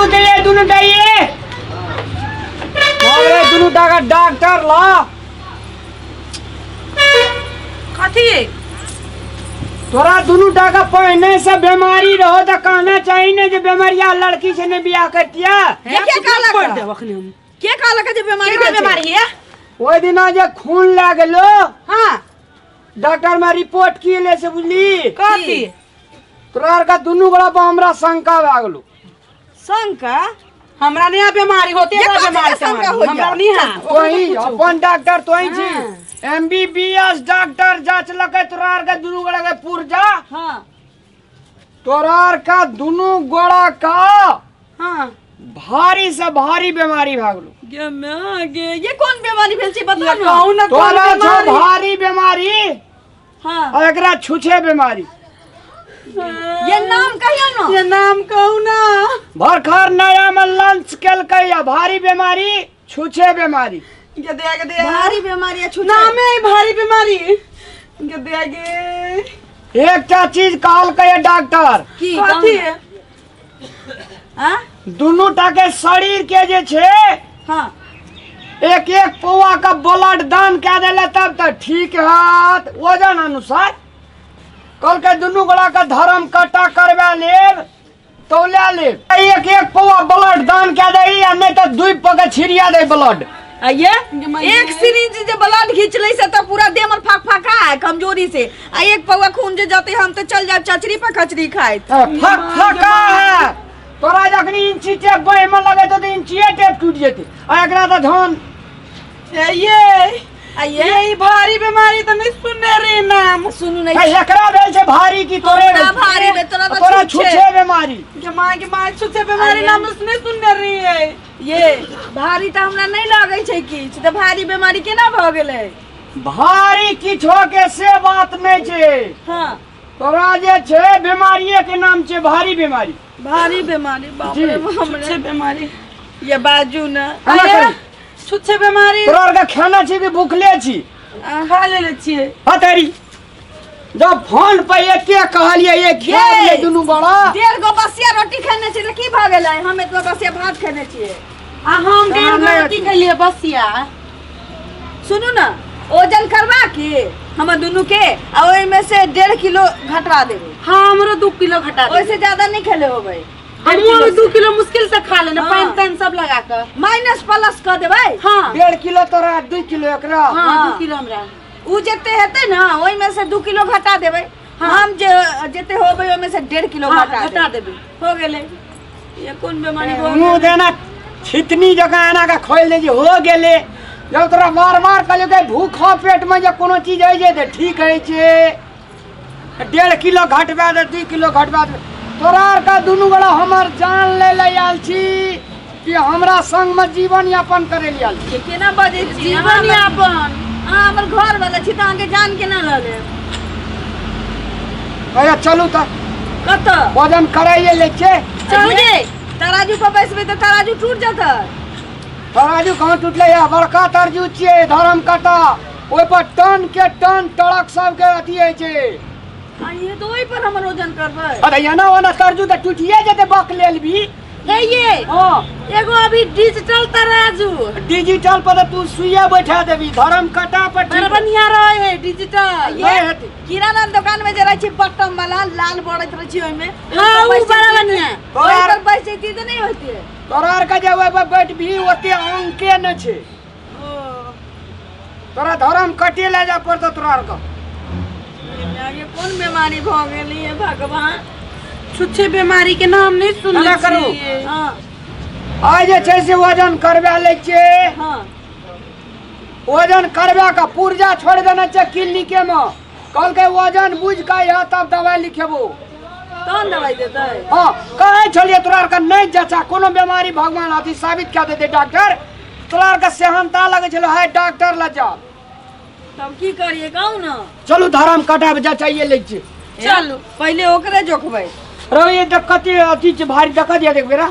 चलू तऽ ये दुनू टा ये अरे दुनू टा का डॉक्टर ला। कथी? तोरा दुनू टा का पहिने से बीमारी रहो तऽ कहना चाही ने जे बीमारिया लड़की से ने बियाह करतिया। के के कहलक? पढ़ देब अखनी हम। के कहलक जे बीमारी के भेल छै? बीमारी है? ओहि दिना जे खून लए गेलो। हाँ। डॉक्टर में रिपोर्ट की ले से बुझली? कथी? तोरा आर का दुनू गोड़ा पर हमरा शंका भए गेलो। शंका? हमरा नहीं बीमारी होते, ये हमरा कथी बीमारी के शंका समारी। होइया? हमरा नहीं है। तोही अपन डॉक्टर तोही छी। एमबीबीएस डॉक्टर जांच लके तोरा आर के दुनू गोड़ा के पुर्जा। हाँ। तोरा आर का दुनू गोड़ा का हाँ। भारी से भारी बीमारी भए गेलो। गे मां गे, ये कोन बीमारी भेल छै बता ये ना। कहू ना कोन तोरा छौ बीमारी? भारी बीमारी। हाँ। और एकरा छुछे बीमारी। ये नाम कहियो ना। ये नाम कहू ना। भरखर नया में लंच केलकै या भारी बीमारी छुछे बीमारी। गे दे, गे दे। भारी बीमारी है छुछे। नाम है भारी बीमारी। गे दे, गे। एकटा चीज कहलकै है डॉक्टर। की? कथी? हाँ? दुनू टा के शरीर के जे छै, हाँ। एक एक पौआ का ब्लड दान कए देले तब तऽ ठीक हत वजन अनुसार। कहलकै दुनू गोड़ा के धर्म कट्टा करवा लेब तौला लेब। एक एक पौआ ब्लड दान कए दे आ नहीं तऽ दुई पके छिड़िया दे ब्लड। आ ये एक सिरिंज जे ब्लड घींच लै से तऽ पूरा देह हमर फाक फाका है कमजोरी से, आ एक पौआ खून जे जते हम तऽ चल जाब चचरी पर कचरी खाइत। फाक फाका है तोरा जखनी इंची टेप बाँहि में लगे तो इंचिए टेप टूट जेते, आ एकरा तऽ धन। ए ये आ ये? ये भारी बीमारी तऽ नहीं सुनने रे नाम। सुनू नहीं। ए, एकरा भेल छै भारी की तोरे हमरा भेल छै? भारी भेल, तोरा तऽ तोरा छुछे। छुछे बीमारी। गे माँ, गे माँ, छुछे बीमारी अरे। नाम नहीं सुनने रे। ये भारी तऽ हमरा नहीं लगै छै किछु, तऽ भारी बीमारी केना भऽ गेलै? भारी किछो के से बात नहीं छै। हाँ। तोरा जे छै बीमारिये के नाम छै भारी बीमारी। भारी बीमारी, बाप जी। रे बाप रे। छुछे बीमारी। ये बाजू ना। खाना अरे, खाई। छुछे बीमारी। तोरा आर के खाना छी कि भूखले छी? खा लेले छियै। हाँ तेरी। जब फोन पर एके कहलियै ये खा ये। लियै दुनू बड़ा। 1.5 गो बसिया रोटी खेने छी तऽ की भऽ गेलै? हम एतबा बसिया भात खेने छियै। आ हम 1.5 गो नहि रोटी खेलियै बसिया। सुनू ना, वजन करवा के हमर दुनू के आ ओहिमे में से 1.5 किलो घटवा देबै। हाँ, हमरो 2 किलो घटा देबै। ओहिसे ज्यादा नहीं खेले होबै। हमहूँ 2 किलो मुश्किल से खा लेने, हाँ। पानि तानि सब लगा कऽ। माइनस प्लस कऽ देबै। हाँ। 1.5 किलो तोरा, 2 किलो एकरा। हाँ, 2 किलो हमरा। उ जते हेतै ना ओहिमे से 2 किलो घटा देबै। हाँ। हम जे जते होबै ओहिमे से 1.5 किलो हाँ, घटा घटा देबै। देबै। हो गेलै। ये कोन बीमारी भऽ मुँह गेलै? देना छितनी जकाँ एना कऽ खोलि दै छै, हो गेलै। जब तोरा बार बार कहलियौ कि भूखो पेट में जे कोनो चीज होइ छै तऽ ठीक होइ छै। 1.5 किलो घटबा दे, 2 किलो घटबा दे। तोरा आर के दुनू गोड़ा हमर जान लै लए आयल छी कि हमरा संग में जीवन यापन करे लए आयल छी? ये केना बजै छी? जीवन यापन। अहाँ हमर घर वाला छी तऽ अहाँके जान केना लऽ लेब? अरे चलू तऽ। कतऽ? वजन करैये लै छै। चलू गे, तराजू पर बैसबै तऽ तराजू टूट जेतै। तराजू कहाँ टूटलै या? बड़का तरजू छियै, धर्म काटा, ओहि पर टन के टन ट्रक सबके अथी होइ छै। आ ये तऽ ओहि पर हमर वजन करबै। अरे एना ओना तरजू तऽ टूटिए जेतै बक लेल भी। हे ये। हाँ। एगो अभी डिजिटल तराजू। डिजिटल पर तऽ तू सुइया बैठा देबी, धर्म काटा पर ठीक। बड़ बढ़िया रहे है डिजिटल। ये नहि हेतै। किराना दुकान में जे रहै छै बटम वाला लाल बरैत रहै छै ओहिमे। हाँ, उ बड़ा बढ़िया। ओहि पर बैस जैती तऽ नहि होइतै। तोरा आर के जे ओहि पर बैठबी ओते अंके नहि छै। तोरा धर्म कटे लए जाय पड़तौ तोरा आर के। ये कोन बीमारी भऽ गेलै हे भगवान? छुच्छे बीमारी के नाम नहीं सुनने एना करू। छियै। हाँ। आइ जे छै से वजन करबा लै छियै। हाँ। वजन करबा के पुर्जा छोड़ि देने छै क्लिनिके में। कहलकै वजन बुझि कऽ अइहऽ तब दवाइ लिखेबो। तहन दवाइ देतै? हाँ, कहै छलियै तोरा आरके नहि जचा कोनो बीमारी, भगवान अथी साबित कए देतै डॉक्टर। तोरा आरके सेहनता लगै छलै हाय डॉक्टर लग जा। तब की करियै कहू ना? चलू धर्म कटाब जचाइए लै छियै। चलू। पहिले ओकरे जोखबै। रौ ये देख कते अथी छै भारी, देखऽ दिअ देख बेरा।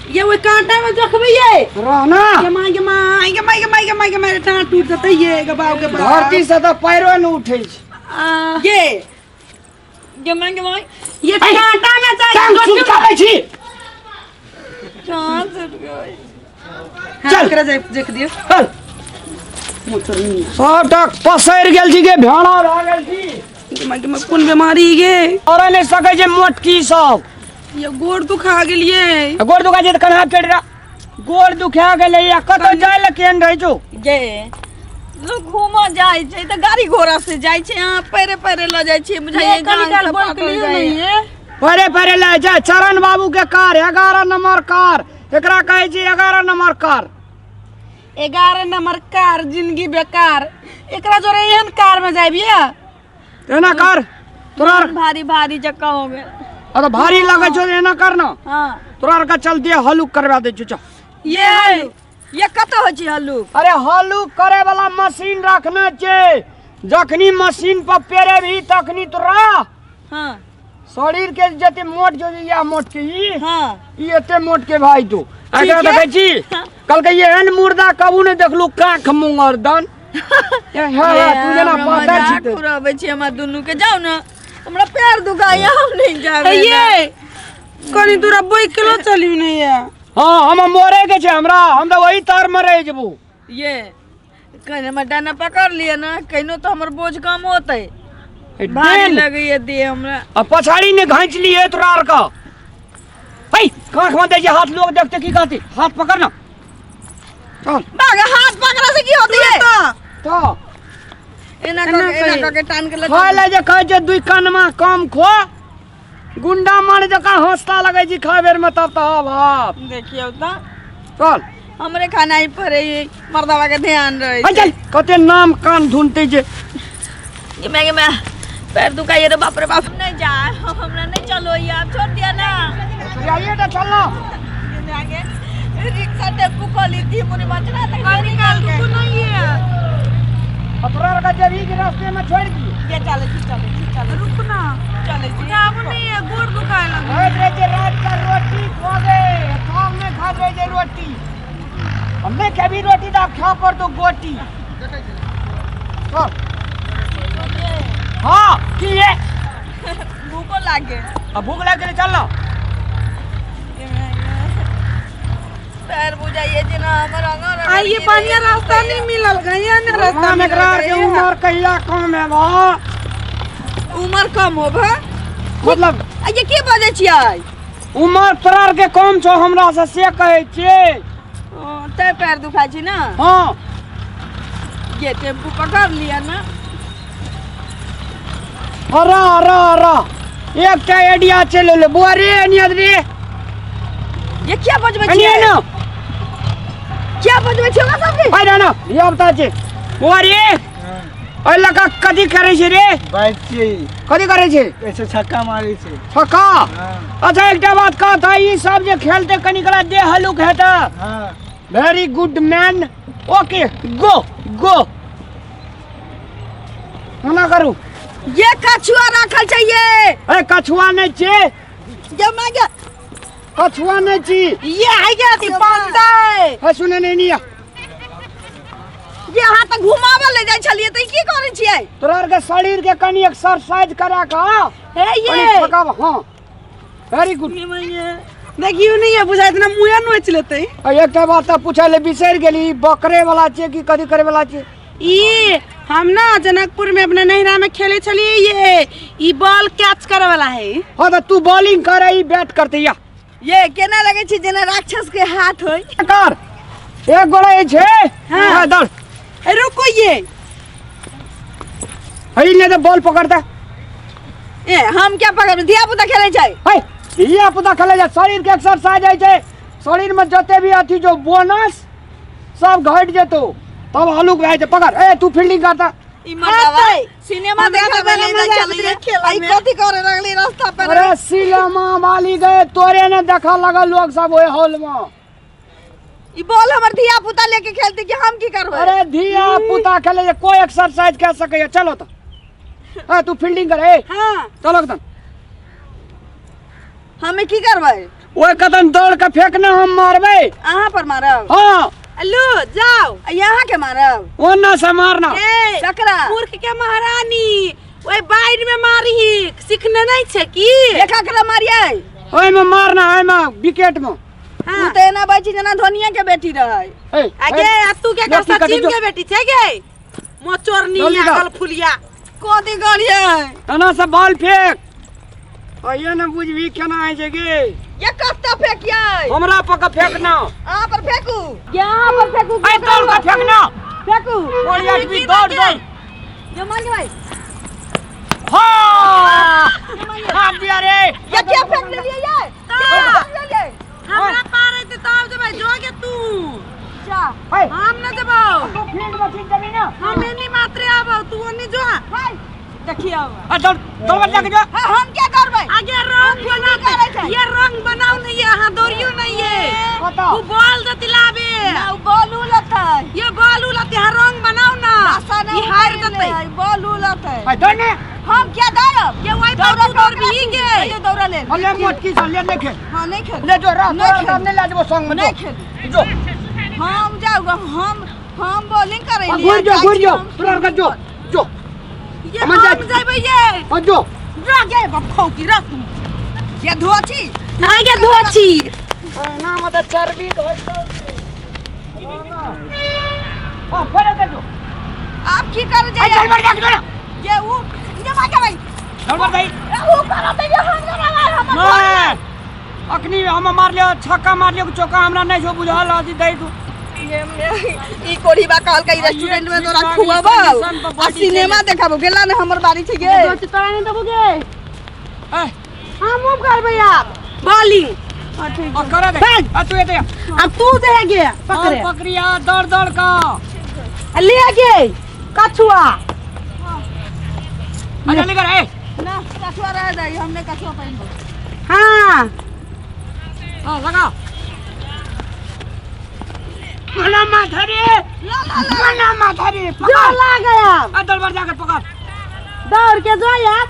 ये ओहि कांटा में जोखबै ये। रह ना। गे माय, गे माय, गे माय, गे माय, गे माय, गे माय, टाँग टूट जेतै ये, गे बाप, गे बाप। धरती से तऽ पैरो नहि उठै छै। आ। ये। गे माय, गे माय। ये कांटा में जाके टाँग जोखबै। सुलकाबै छी। कहाँ से उठ गए? चल। एकरा जाय देख दियो। चल। सबटा पसरि गेल छी गे, भेड़ा भए गेल छी। माय गे, कोन बीमारी गे? और नहि सकै छै मोटकी सब। ये गोड़ दुखा गेलिए। गोड़ दुखा छै तऽ कन्हा चढ़ि रह। गोड़ दुखा गेलै या कतौ जाय लए केहन रहै छौ? गे लोग घूमऽ जाइ छै तऽ गाड़ी घोड़ा से जाइ छै, अहाँ पैरे पैरे लऽ जाइ छियै बुझाइए। कनी जान काल सब बोल पाकल लियो जाइए। नहीं है। परे परे ले जाय चरण बाबू के कार, 11 नंबर कार, एकरा कहै छै 11 नंबर कार। 11 नंबर कार जिंदगी बेकार। एकरा जोरे एहन कार में जाबिया। एना कर तोरा मन भारी भारी जकाँ हो गेल। अरे भारी लगै छौ, एना कर न। हाँ। तोरा आर के चलते हलुक करवा दै छियौ, चल। ये ये कतऽ होइ छै हल्लुक? अरे हलुक करे वाला मशीन रखने छै, जखनी मशीन पर पेरेबही तखनी तोरा हाँ शरीर के जते मोट जो या मोट के ई हाँ ई एते मोट के भाई तू एकरा है। देखै छी कहलकै एहन मुर्दा कबू नहि देखलू, काख मुंगर दन। ए, हाँ, हाँ, तू जेना हमरा पातर छी मजाक तऽ। उड़ाबै छी हमरा दुनू के। जाउ ने, हमरा पैर दुखाइए, हम नहीं जाबे। ये कनी दूर बोई किलो चलियो नहीं है। हाँ, हम मरे के छै, हमरा हम तऽ वही तर में रहि जेबू। ये कहीं हमर डाना पकड़ लिअ ने, कहिनो तऽ हमर बोझ कम होतै। ए, भारी डेन। लगैए देह हमरा। आ पछाड़ी ने घांच लिए तोरा आर का। है कांख में दै छै हाथ, लोग देखते की कहते? हाथ पकड़ ना, चल। बाग हाथ पकड़ा से की होती है? तो एना एना कऽ के- एना करी। कऽ के टान के लऽ खाय ले जे कहै छै दुई कनमा कम खो, गुंडा मार जकाँ हंसता लगै छी खाय बेर में, तब तऽ बाप। देखियौ तऽ। चल। हमरे खाना ही पड़े मर्दवा के ध्यान रहे। है चल, कते नाम कान धुनते जे। ये मैं पैर दुखाइए रे, बाप रे बाप। नहीं जाए हमरा, नहीं चलो, ये आप छोड़ दिया ना। जाइए तो चल ना। आगे रिक्शा टेम्पू कर ली थी मुझे बचना था। कनी काल रुको नहीं है। आ तोरा आर के जेबही कि रास्ते में छोड़ि दियै? ये चले छी, चले छी, चले। रुक ना। चले छी। जाबो नहीं है, गोड़ दुखाए लगे। खाइत रहै छै रात का रोटी खोगे, काम नहि खाइत रहै छै रोटी। हम नहि खेबही रोटी तऽ आब खाय पड़तौ गोटी। चल। हाँ की ये भूखो लागे। आ भूख लागि गेलै, चल ना। पैर बुझाइए जेना हमर अंगर आ ये पानिया रास्ता नहीं मिलल गया ने रास्ता। हम एकरा आर के उमर कहिया कम है बा? उमर कम हो भा मतलब आ ये की बजै छियै? उमर तोरा आर के कम छौ हमरा से, से कहै छियै। ओ, तैं पैर दुखाइ छै ना। हाँ। ये टेम्पू पकड़ लिया ना। अरे अरे अरे एकटा आइडिया चलि एलै बौआ रे, एनिया रे। ये क्या बजबै एनिया छियै? ना। क्या बजबै छियै हमरा सबके? हाय ना धिया पुता छै बौआ रे, एहि लऽ कऽ कथी करै छै रे? बाइक छियै। कथी करै छै? ऐसे छक्का मारै छै। छक्का? हाँ। अच्छा एकटा बात कहत, ई सब जे खेलते कनी कला देह हलुक हेतै। हाँ। Very good man, okay go go. मना करू। ये कछुआ राखल छै ये। ए कछुआ नहि छै। ये माय गे। कछुआ नहि छी। ये आई गया थी पांडा है। हे सुने नहीं निया। ये अहाँ तऽ घुमाबऽ ले जाइ छलियै तऽ ई की करै छियै? तोरा आर के शरीर के कनी एक्सरसाइज करा के हे कनी ये थकाब। हाँ वेरी गुड। देखियो नहीं है बुझाइत ना मुँहे नोच लेतै। आ एकटा बात तऽ पूछै ले बिसरि गेली, ई बकरे वाला छियै कि कथी करे वाला छियै? ई हम ना जनकपुर में अपना नैहरा में खेले छलिए, ये ई बॉल कैच करे वाला है। हाँ तऽ तू बॉलिंग करे, ई बैट करते या। ये केना लगै छै जेना राक्षस के हाथ होय। कर एक गोड़ा ई छै। हाँ। हाँ, दौड़। ए, रुको ये। हई ने तऽ बॉल पकड़ता। ए हम क्या पकड़बै, धिया पुता खेलै छै। है धिया पुता खेलै छै, शरीर के एक्सरसाइज होइ छै, शरीर में जते भी अथी जो बोनस सब घटि जेतौ तब हलुक भए जेतै। पकड़, ए तू फील्डिंग करता। ई मर्दवा हेतै। सिनेमा हमरा देखाबै तऽ बड़ा ले मजा जाइ आबैत छलियै। रहै खेलऽ ई मे। कथी करे लगली रास्ता पर? अरे सिनेमा वाली गए तोरे ने देखऽ लगल लोग सब ओहि हॉल में। ई बॉल हमर धिया पुता लेके खेलते कि हम की करबै? अरे धिया पुता खेले जे कोई एक्सरसाइज कर सकैया। चलो तो ए तू फील्डिंग कर, ए हाँ। चलो कदम। हमे की करबै? ओहि कदम दौड़ के फेंकना, हम मारबै। अहाँ पर मारब? हाँ। लो जाओ। आ यहाँ के मारब? ओना से मारना। ए चकरा मूर्ख के महारानी, ओए बाइड में मारही सीखने नहीं छे की? एकरा मारियै? ओहिमे मारना, ओहिमे विकेट में। हाँ। उ त एना बाजै छै जेना धोनिया के बेटी रहै। ए, आगे आ तू के कर लड़की कटी सचिन जो। के बेटी छै गे मोचोरनी जल्दी कर। अकल फुलिया। कथी करियै? एना से बॉल फेंक, आइए ने बुझबी केना होइ छै गे। ये कत्ता फेकियै? हमरा पर के फेंकना। अहाँ पर फेकू। यहाँ पर फेकू। ए दौड़ के फेंकना। फेकू। और आदमी दौड़ दौड़। ये मार के भाई। हाँ हाथ दिया रे। ये क्या फेंक लेलियै ये? क्या फेंक लेलियै? हमरा पारे ते तब जेबै जो गे तू। जा। ए, हम न जेबौ। तू फील्ड में ठीक जमी ना। हम एनी मात्रे आबौ तू ओनी जो। हाय देखियौ। आ दौड़ दौड़ जाके जो। हाँ, हम क्या करबै? आगे रंग फील्डिंग करै बना छै। ये रंग बनाउ नहीं ये अहाँ दौड़ियो नहीं ये। कतऽ? उ बॉल जति लाबे। ना, उ बॉल उलतै। ये बॉल उलते यहाँ रंग बनाउ ना। आशा ना ई हार जतै। बॉल उलतै। ए दौड़ ने। हम क्या दौड़ब? ये वही पर दौड़ा तू दौड़बिही गे। ये दौड़ा ले। ले मोटकी से ले ले खेल। हाँ नहीं खेल। ले जो रह नहीं तोरा खेल। नहीं ले जेबो संग में। नहीं जो। खेल। जो। हम जाऊ हम बॉलिंग करै आ, घुर जो घुर जो तोरा के जो जो। ये हम हम जाय- जेबै ये। हाँ जो। रह गे बप्पो की रह तू। ये धोची। हाँ गे धोची। ना मत चर्बी घटतो। हां फेर दे जो। आप की कर ए जाइए? दौड़ मार जाके दौड़। ये उ ये मार के भाई। दौड़ मार दई। ए, उ करत ये हम करब हम। नहीं अखनी हम मार लियो छक्का मार लियो चौका हमरा नहीं छो बुझल अथी दई तू। ई कोढ़ीबा कहलकै रेस्टोरेंट में तोरा खुआबौ आ सिनेमा देखाबौ गेला ने हमर बारी छै गे। धोची तोरा नहीं देबो गे। ए हम हम करबै आब बॉलिंग। हां ठीक। आ कर दे। आ तू एते अब तू दे गे पकड़े। पकड़िया दौड़ दौड़ का। आ ले गे कछुआ। आ जल्दी कर ए। ना कछुआ रह दे हमने कछुआ पहिनबो। हाँ हां लगा। मना माथा रे। ला ला ला। मना माथा रे। जो पकड़। ला गया। आ दौड़ मार जाकर पकड़। दौड़ के जो यार।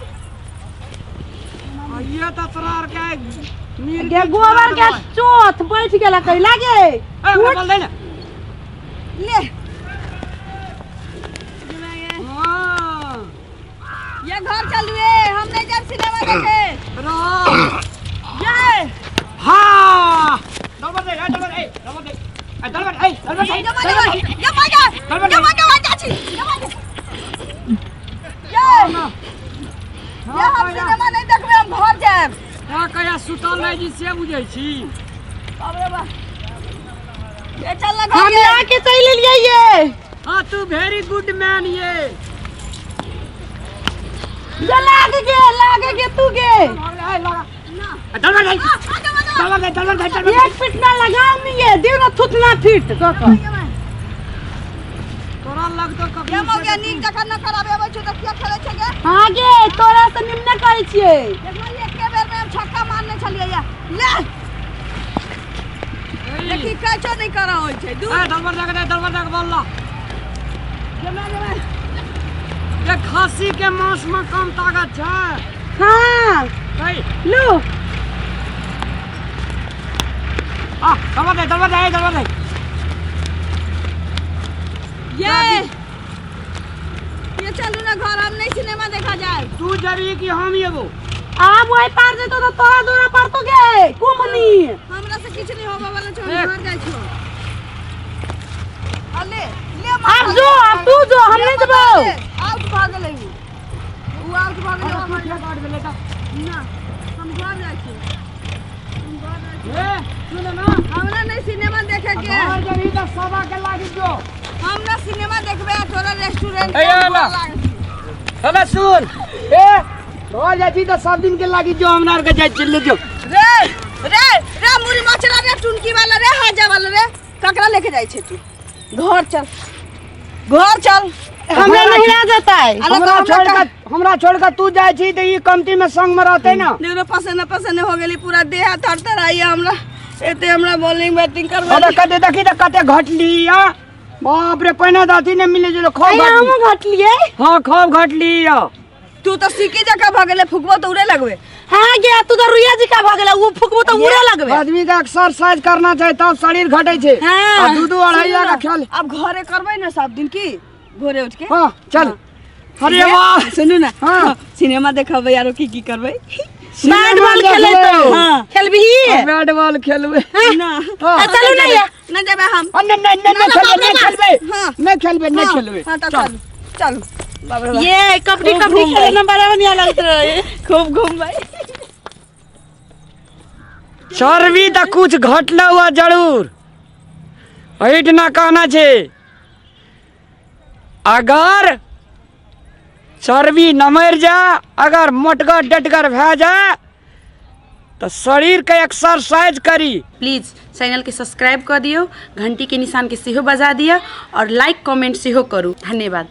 आ ये तो तोरा आर के मीर गे गोबर के चोथ बैठ गेला कहीं लागे। ए ओकरा बॉल दे ना। ले। हां ये घर चलुए हम नहीं जाब सिनेमा देखे। रह। ये हाँ दौड़ मार दे ए दौड़ मार ए दौड़ मार दे ए दौड़ मार ए दौड़ मार दे ये मार ये मार ये मार ये मार चाची ये मार ये ये हम सिनेमा नहीं देखबे हम घर जाएब। का कया सुतल रहे जी से बुझै छी। बाप रे बाप। ये चल ना घर हम गे। ला के चल लिए ये। हाँ तू वेरी गुड मैन ये। जो लाग गे लाग गे तू गे। ए, दौड़ मार दे दौड़ मार दे दौड़ मार दे दौड़ मार एक फिट ना लगाओ नहीं ये दियो ना थुतना फिट तो तो। तोरा लग तो कभी ये मौके नीक जखन न खराबे अबै छौ त किया खेलै छै गे? हाँ गे तोरा से निम्न करै छियै। देखलो एके बेर में हम छक्का मारने छलियै या। ले देखी कैचो नहीं करा होइ छै दू। ए दौड़ मार जाके दे दौड़ मार जाके बॉल ला। जमा जमा। ये खांसी के मांस में कम ताकत छै। हाँ नहीं लू। आ दौड़ मार दे दौड़ मार दे दौड़ मार दे। ये चलू ना घर हम नहीं सिनेमा देखा जाए। तू जबी कि हम एबो? आब वही पार जेतो तो तोरा दूरा पड़तो गे कुमनी। हमरा से किछ नहीं होबे वाला छौ हम देख। घर जाइ छौ। आ ले ले आब जो आब तू जो हम नहीं जेबौ। आउट भ गेलै उ। उ आउट भ गेलै हम काट गेलै त ना हम घर जाइ छी। हम घर जाइ छी। ए सुन ना हमरा नहीं सिनेमा देखे के। घर जबी त सवा के लागी जो। हम ना सिनेमा देखबे आ तोरा रेस्टोरेंट ए, के ना। अबे सुन ए घर जाइ छी त सब दिन के लागी जो हमरा आर के जाइ छी ले जो। रे रे रे मुरी मचरा रे टुनकी वाला रे हाजा वाला रे ककरा लेके जाइ छै तू? घर चल घर चल। हमरा नहीं आ जाता है। हमरा छोड़ के हमरा छोड़ के तू जाइ छी त ई कमती में संग में रहते ना। देखो पसेना पसेना हो गेली पूरा देह थर थर आई हमरा एते हमरा बॉलिंग बैटिंग करबे। अबे कते देखी त कते घटली आ बाप रे पहिने त अथी नहीं मिले जो खूब अरे घटली। हमहूँ घटलियै। हाँ खूब घटली आ तू तो सीकी जका भ गेले फुकबो त उड़े लगबे। हाँ गे तू तो रुइया जी का भ गेला उ फुकबो त उड़े लगबे। आदमी के एक्सरसाइज करना चाहिए तब शरीर घटे छै। हाँ। आ दू दू अढ़ाइया का खेल। अब घरे करबै ना सब दिन की भोरे उठ के। हाँ चल। अरे वाह सुनू ना। हाँ। सिनेमा देखबै आरो की की करबै? बैट बॉल खेले तो हाँ। खेलबही बैट बॉल खेलबै। ना। हाँ। आ, चलू ना ये। ना जेबै हम। आ, नहीं नहीं नहीं, ना, नहीं खेलबै, बाप रे नहीं बाप। खेलबै। हाँ। नहीं खेलबै, नहीं हाँ, खेलबै। हाँ तऽ चल। चलू चलू, बाप रे बाप। ये कबड्डी खूब कबड्डी घूमबै। खेले में बड़ा बढ़िया लगत रहे। खूब घूमबै। चर्बी तऽ कुछ घटल हुआ जरूर, एहिठिना कहना छै, अगर चर्बी नमरि जाए, अगर मोटगर डटगर भए जाए तऽ शरीरके एक्सरसाइज करी। प्लीज चैनल के सब्सक्राइब कर दियौ, घंटी के निशान के सेहो बजा दिअ और लाइक कमेंट सेहो करू। धन्यवाद।